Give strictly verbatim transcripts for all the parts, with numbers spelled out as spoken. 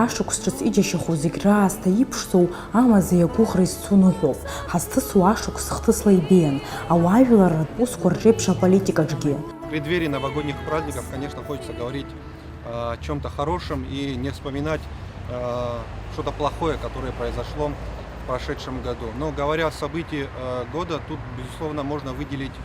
Ашықәс ҿыц иџьашьахо зегь раасҭа иԥшӡоу, амаӡеи агәыӷреи зцу ныҳәоуп. Ҳазҭысуа ашықәс хҭысла ибеиан, ауаажәларратә усқәа рҿеиԥш аполитикаҿгьы. В преддверии новогодних праздников, конечно, хочется говорить, э, о чём-то хорошем и не вспоминать, э, что-то плохое, которое произошло в прошедшем году. Но говоря о событии, э, года, тут, безусловно, можно выделить,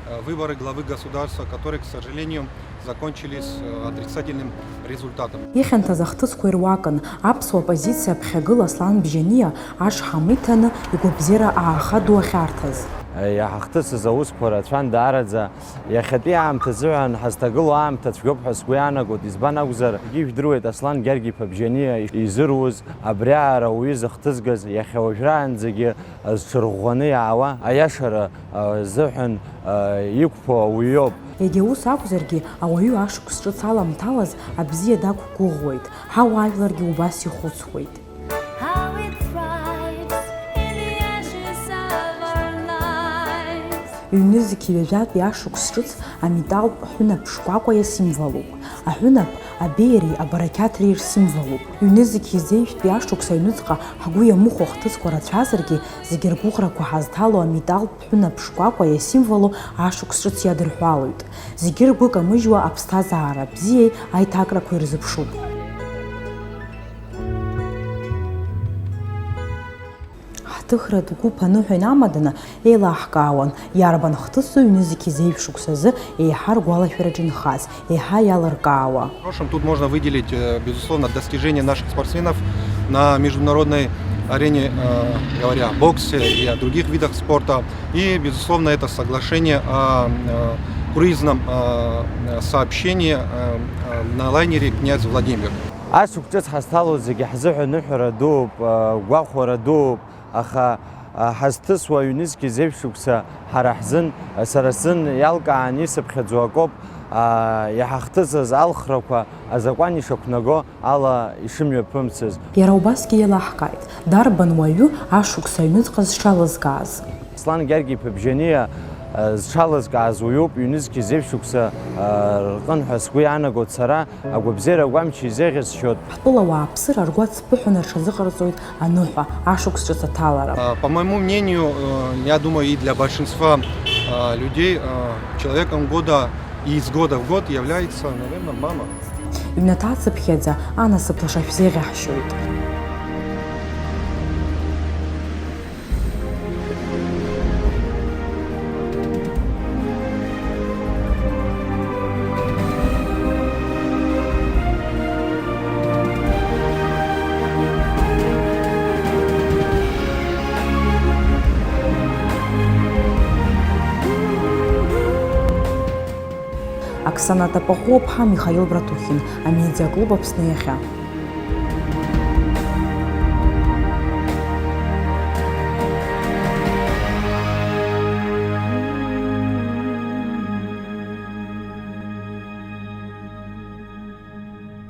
э, выборы главы государства, которые, к сожалению, закончились, э, отрицательным результатом. Ихьанҭаз ахҭысқәа ируакын, аԥсуа оппозициа аԥхьагыла Аслан Бжьаниа ашҳам иҭаны игәабзиара ааха ду ахьарҭаз. Иаҳахҭысыз аусқәа рацәан даараӡа. Иахьатәи аамҭа азыҳәан ҳазҭагылоу аамҭа цәгьоуп ҳәа сгәы иаанагоит, избан акәзар, егьи ижәдыруеит Аслан Гьаргь-иԥа Бжьаниа изыруз, абри аара ауаҩы зыхҭызгаз, иахьа уажәраанӡагьы зҽырӷәӷәаны иаауа, аиашара, а, азыҳәан, а, иқәԥо ауаҩоуп. Егьа ус акәзаргьы, ауаҩы ашықәс ҿыц аламҭалаз абзиа дақәгәыӷуеит, ҳауаажәларгьы убас ихәыцуеит. How it thrives in the ashes of our lives. Ҩнызқь ҩажәатәи ашықәс ҿыц амиталтә ҳәынаԥ шкәакәа иасимволуп. Аҳәынаԥ абеиареи абарақьаҭреи рсимволуп. Ҩнызқь изеижәтәи ашықәс аҩныҵҟа ҳгәы иамыхәо ахҭысқәа рацәазаргьы, зегьы ргәыӷрақәа ҳазҭало амиталтә ҳәынаԥ шкәакәа иасимволу ашықәс ҿыц иадырҳәалоит. Зегьы ргәы камыжьуа аԥсҭазаара бзиеи аиҭакрақәеи рзыԥшуп. Ҳҭыхратә гәыԥ аныҳәа инамаданы еилаҳкаауан, иарбан хҭысу ҩнызқь зеижә шықәсазы еиҳа ргәалашәараҿы инхаз, еиҳа иалыркаауа. В прошлом тут можно выделить, э, безусловно, достижения наших спортсменов на международной арене, э, говоря о боксе и о других видах спорта. И, безусловно, это соглашение о, э, круизном, э, сообщении, э, э, на лайнере «Князь Владимир». Ашықәс ҿыц ҳазҭало зегьы ҳзыҳәа ныҳәара дууп, э, гәахәара дууп, аха, э, ҳазҭысуа ҩнызқь зеижә шықәса ҳара ҳзын, э, сара сзын иалкааны исыԥхьаӡо акоуп, э, иҳахҭысыз алхрақәа азакәан ишақәнаго ала ишымҩаԥымсыз. Иара убасгьы еилаҳкааит, дарбан уаҩы ашықәс аҩныҵҟа зҽалызкааз. Аслан Гьаргь-иԥа Бжьаниа, э, зҽалызкааз уаҩуп, ҩнызқь зеижә шықәса, э, рҟын ҳәа сгәы иаанагоит сара, агәабзиара агәамч изеӷьасшьоит. Ҳтәыла ауааԥсыра ргәаҵԥыҳәаны рҽазыҟарҵоит аныҳәа, ашықәс ҿыц аҭалара. А, по моему мнению, э, я думаю, и для большинства, а, людей, а, человеком года и из года в год является, наверное, мама. Ҩнаҭа ацыԥхьаӡа анасыԥ лаша шәзеиӷьаҳшьоит. Оксана Тапахәыԥҳа, Михаил Братухин, Амедиаклуб Аԥсны иахьа.